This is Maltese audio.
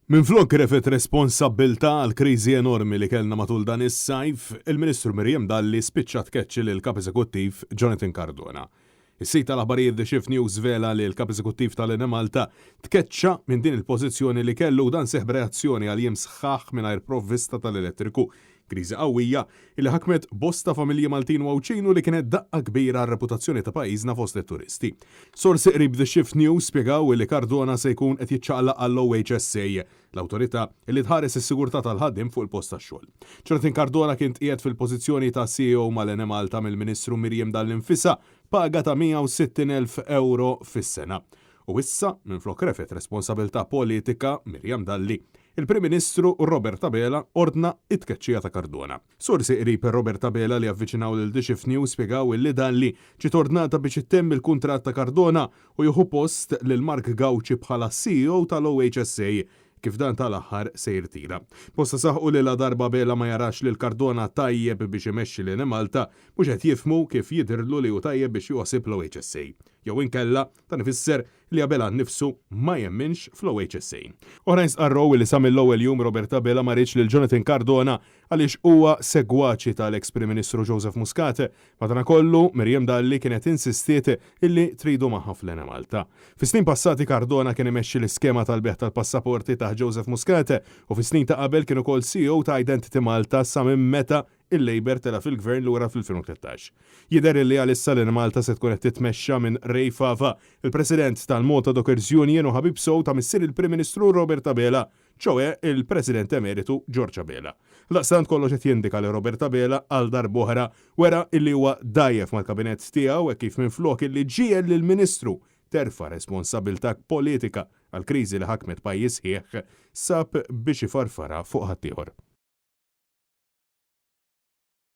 Minflok refgħet responsabbiltà għall-kriżi enormi li kellna matul dan is-sajf, il-Ministru Miriam Dalli spiċċat tkeċċi lill-Kap Eżekuttiv Jonathan Cardona. Is-sit tal-aħbarijiet The Shift News żvela li l-Kap Eżekuttiv tal-Enemalta tkeċċa minn din il-pożizzjoni li kellu u dan seħħ b'reazzjoni għal jiem sħaħ mingħajr provvista tal-elettriku Kriżi qawwija li ħakmet bosta familji Maltin u Għawdxin u li kienet daqqa kbira għar-reputazzjoni ta' pajjiżna fost it-turisti. Sorsi qrib The Shift News spjegaw li Cardona se jkun qed jiċċaqlaq għall-OHSA, l-awtorità li tħares is-sigurtà tal-ħaddiem fuq il-post tax-xogħol. Jonathan Cardona kien tqiegħed fil-pożizzjoni ta' CEO mal-Enemalta mill-Ministru Miriam Dalli nfisha, paga ta' 160,000 ewro fis-sena. U issa, minflok refgħet responsabilità politika, Miriam Dalli, il-Prim Ministru Robert Abela ordna t-tkeċċija ta' Cardona. Sorsi qrib Robert Abela li avviċinaw lil The Shift News spjegaw illi Dalli ġiet ordnata biex ittemm il-kuntratt ta' Cardona u jieħu post lil Mark Gauci bħala CEO tal-OHSA kif dan tal-aħħar se jirtira. Bosta saħqu li ladarba Abela ma jarax lil Cardona tajjeb biex imexxi l-Enemalta, mhux qed jifhmu kif jidhirlu li hu tajjeb biex jieħu ħsieb l-OHSA. Jew inkella, dan ifisser li Abela nnifsu ma jemminx fl-OHSA. Oħrajn stqarrow li sa mill-ewwel jum Robert Abela ma riedx lil Jonathan Cardona għaliex huwa segwaċi tal-eks Prim Ministru Joseph Muscat. Madanakollu, Miriam Dalli kienet insistiet illi tridu magħha fl-Enemalta. Fis-snin passati Cardona kien imexxi l-iskema tal-bejgħ tal-passaporti taħt Joseph Muscat u fis-snin ta' qabel kien ukoll CEO ta' Identity Malta sa minn meta Il-Labour tela' fil-Gvern lura fl-2013. Jidher illi għalissa l-Enemalta se tkun qed titmexxa minn Ray Fava, il-President tal-Malta Dockers Union u ħabib sew ta' missier il-Prim Ministru Robert Abela, ċoe il-President Emeritu George Abela. Għaldaqstant kollox qed jindika li Robert Abela għal darb'oħra wera illi huwa dgħajjef mal-Kabinett tiegħu hekk kif minflok illi ġiegħel lill-Ministru terfa' responsabilità politika għall-kriżi li ħakmet pajjiż sħiħ, sab biex ifarfarha fuq ħaddieħor.